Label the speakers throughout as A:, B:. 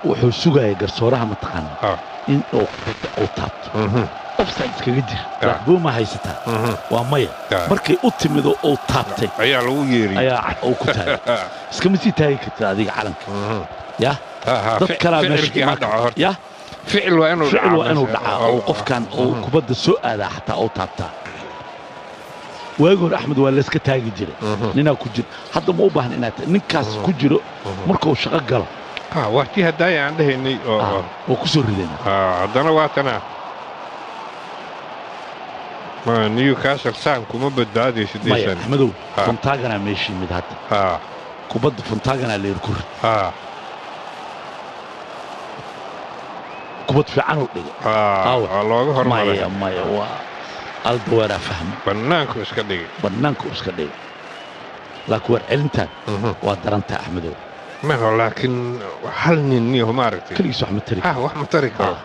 A: Wuxuu sugaya garsooraha mataqaana in uu kubadda uu taabto. Offside iskaga jir, Blackburn ma haysataa? Waa maya. Markay u timido uu taabtay
B: ayaa lagu yeeriyey,
A: ayaa uu ku taagay. Iskama sii taagi kartid adiga calanka ya dad kalaa meesha ya
B: ficil waa inuu
A: ficil waa inuu dhacaa oo qofkan uu kubadda soo aadaa xataa uu taabtaa. Waagi hore Axmed waa layska taagi jiray, ninaa ku jira. Hadda ma u baahan inaad ninkaas ku jiro markuu shaqo galo.
B: Waa tii haddaaya aan dhehaynay
A: oo ku soo ridayna.
B: Haddana waa tanaa Newcastle saan kuma badbaadaysid.
A: Maya Axmedow, Fontaaganaa meesha yimid hadda. Kubadda Fontaaganaa leer ku rid. Kubad fiicanuu dhigay.
B: Waa looga hormaray.
A: Maya maya, waa Aldaweeraa fahmay.
B: Bannaanku iska dhigay.
A: Bannaanku iska dhigay. Laakiin war celintaan waa darantaa Axmedow.
B: Maho, laakiin hal nin niyo maaragtay
A: keligiis wax ma tari
B: karo. Wax ma tari karo.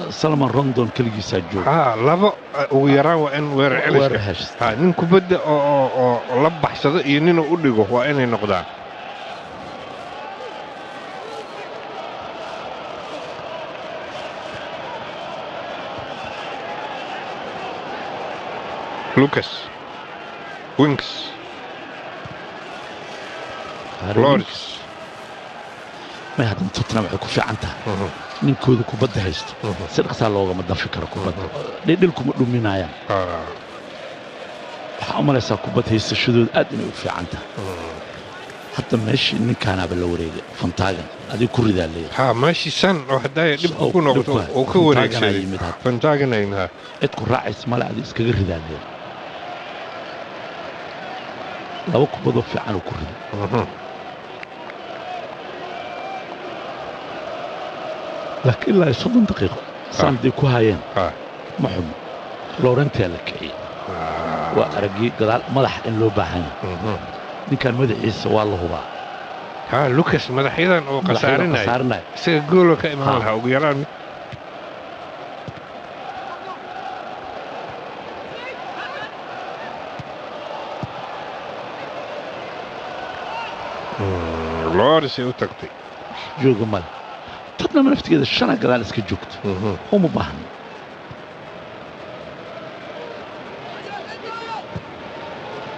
A: Salman Rondon keligiisaa jooga.
B: Labo ugu yaraan waa in weerar celiska nin kubadda oo la baxsado iyo ninuu u dhigo waa inay noqdaan. Lucas Winks Loris.
A: May haddana Tottenham waxay ku fiican tahay ninkooda kubadda haysto si dhaqsaa loogama dafi karo kubadda, dhildhil kuma dhuminayaan. Waxaa u malaysaa kubad haysashadooda aad inay u fiican tahay. Hadda meeshii ninkaanaaba la wareegay Fontaagan, adiga ku ridaa leeyahay.
B: Meeshii san oo haddaaya dhibku ku noqdo oo ka wareegsaday Fontaagan yimid.
A: Cid ku raacaysa male, adiga iskaga ridaa leeyahay. Laba kubadoo fiican uu ku riday. Laakiin ilaa 30 daqiiqo saan day ku hayeen ma xumo. Lorentee la kiciyey, waa araggii gadaal madaxa in loo baahan yahay. Ninkan madaxiisa waa la hubaa.
B: Lucas madaxyadan oo khasaarinaya isaga gooloo ka imaan lahaa ugu yaraan. Loris ay u tagtay.
A: Jooga male. Tottenham naftigeeda shana gadaal iska joogto, uma baahna.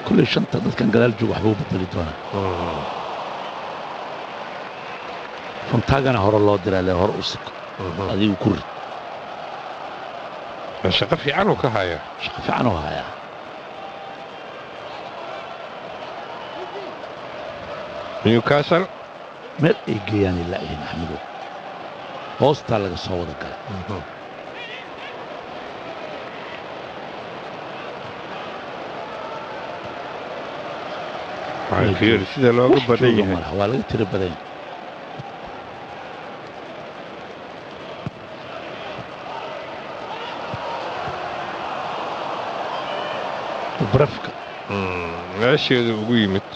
A: Kulley shanta dadkan gadaal jooga waxba u bedeli doonaa. Fontagana hore loo diraa le, hore u siko adigu ku rid.
B: Shaqo fiican uu ka hayaa.
A: Shaqo fiican uu hayaa.
B: Newcastle
A: meel ay geeyaan ilaayihiin Axmedow, hoostaa laga soo wada galay.
B: Sida looga badan yahay
A: waa laga tiro badan yahay. Barafka
B: meesheedu ugu yimid.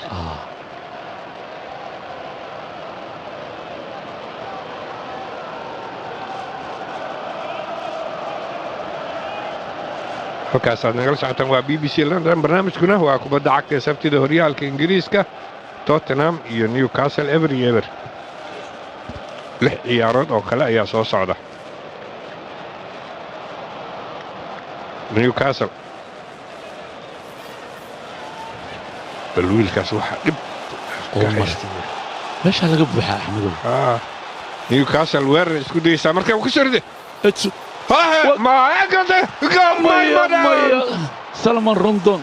B: Halkaasaad nagala socotaan waa BBC London. Barnaamijkuna waa kubadda cagta ee sabtida horyaalka Ingiriiska, Tottenham iyo Newcastle ever iyo ever. 6 ciyaarood oo kale ayaa soo socda. Newcastle bal wiilkaas waxaa dhib
A: meeshaa laga buuxaa Axmedow.
B: Newcastle weerar isku dayeysaa markaa uu ka soo riday.
A: Salman Rondon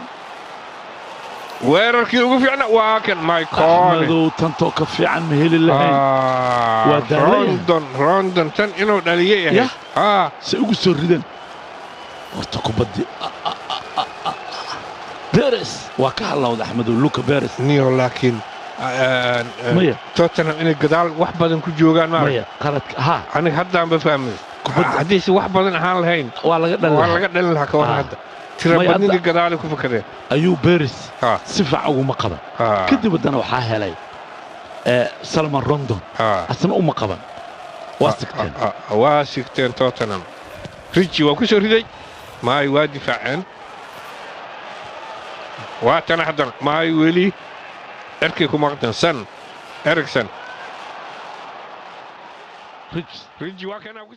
B: weerarkii ugu fiicna waa kan
A: Michael tantoo ka fiican ma heli lahayn. Waa
B: Rondon, Rondon tan inuu dhaliyay
A: ahayd se ugu soo ridan horta kubaddii. Beres waa ka halawda Axmedow, Luka Beres
B: niyo. Laakiin Tottenham inay gadaal wax badan ku joogaan
A: maya qaladka ha
B: aniga haddaanba fahmay. Haddayse wax badan ahaan lahayn
A: waa laga dhalin
B: waa laga dhalin lahaa. Ka waran hadda tirabadnidii gadaalay ku fakadeen.
A: Ayuu Beres si fiican uguma qaban. Kadib haddana waxaa helay Salman Rondon, asna uma qaban, waa sigteen.
B: Waa sigteen Tottenham. Richi waa ku soo riday, maay waa difaaceen. Waa tana haddana maay weli erkay ku maqtan san Erikson.
A: Ridge.
B: Ridge waa kana ku